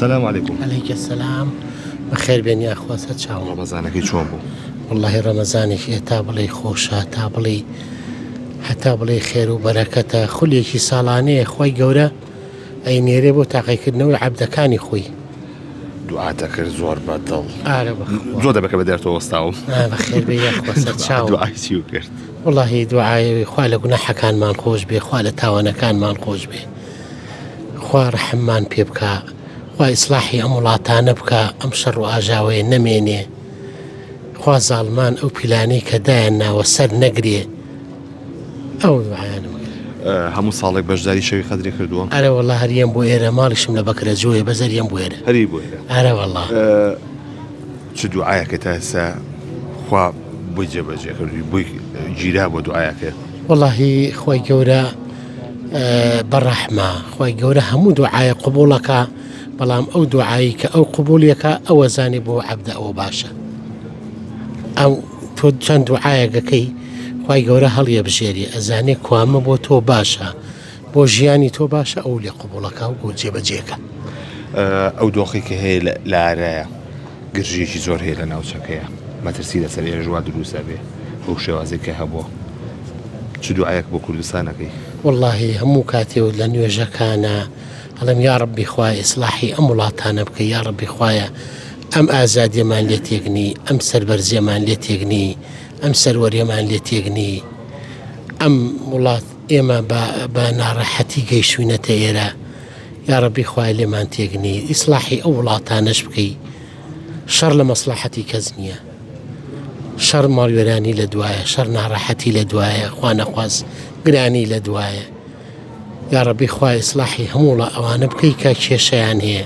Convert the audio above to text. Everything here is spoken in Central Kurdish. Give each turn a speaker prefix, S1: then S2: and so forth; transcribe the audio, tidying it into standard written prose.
S1: سلام علیکم.
S2: علیک السلام بەخێر بێن یاخوا سەر چاوم.
S1: ڕەمەزانەکەی چۆن بوو؟
S2: وەڵاهی ڕەمەزانێکی هەتا بڵێی خۆشە هەتا بڵێی هەتا بڵێی خێر و بەرەکەتە خولێکی ساڵانەیە خوای گەورە ئەینێرێ بۆ تاقیکردنەوەی عەبدەکانی خۆی.
S1: دوعاتە کرد زۆر بە دڵ.
S2: ئارە بەخوا.
S1: زۆر دەمێکە بە دەرتەوە وەستاوم.
S2: ئا بەخێر بێی یاخوا سەر چاوم.
S1: دوعای چیو کرد؟
S2: وەڵاهی دوعای خوا لە گوناحەکانمان خۆش بێ خوا لە تاوانەکانمان خۆش بێ. خوا ڕەحممان پێ بکا خوا ئیسڵاحی ئەم وڵاتانە بکا ئەم شەڕ و ئاژاوەیە نەمێنێ خوا زاڵمان ئەو پیلانەی کە دایان ناوە سەر نەگرێ ئەو دوعایانم کرد.
S1: هەموو ساڵێک بەشداری شەوی قەدری کردووە؟
S2: ئەرە وەڵا هەر یەم بۆ ئێرە ماڵیشم لە بەکرەجۆیە بەس هەر یەم بۆ ئێرە.
S1: هەری بۆ ئێرە.
S2: ئەرە وەڵا.
S1: چ دوعایەکە تا ئێستا خوا بۆی جێبەجێ کردووی بۆی گیرا بۆ دوعایەکە؟
S2: وەڵاهی خوای گەورە بەڕەحمە خوای گەورە هەموو دوعایە قبوڵەکە بەڵام ئەو دوعایی کە ئەو قبولیەکە ئەوە زانێ بۆ عەبدە ئەوە باشە ئەو تۆ چەند دوعایەکەکەی خوای گەورە هەڵیە بژێری ئەزانێ کوامە بۆ تۆ باشە بۆ ژیانی تۆ باشە ئەو لێ قبوڵەکە و بۆ جێبەجێکە.
S1: ئەو دۆخی کە هەیە لە ئارایە گرژیەکی زۆر هەیە لە ناوچەکەیە مەترسی لەسەر ئێرەش وا دروست ئەبێ بەو شێوازەی کە هەبووە چ دوعایەک بۆ کوردستان ئەکەی؟
S2: وەڵاهی هەموو کاتێ و لە نوێژەکانا ئەڵێم یاڕەبی خوایە ئیسڵاحی ئەم وڵاتانە بکە یاڕەبی خوایە ئەم ئازادیەمان لێ تێکنی ئەم سەربەرزیەمان لێ تێکنی ئەم سەروەریەمان لێ تێکنی ئەم وڵات ئێمە بە بە ناڕەحەتی گەیشتوینەتە ئێرە یاڕەبی خوایە لێمان تێکنی ئیسڵاحی ئەو وڵاتانەش بکەی شەڕ لە مەسڵەحەتی کەس نییە شەڕ ماڵوێرانی لە دوایە شەڕ ناڕەحەتی لە دوایە خوا نەخواست گرانی لە دوایە یاڕەبی خوا ئیسڵاحی هەمووڵە ئەوانە بکەی کە کێشەیان هەیە.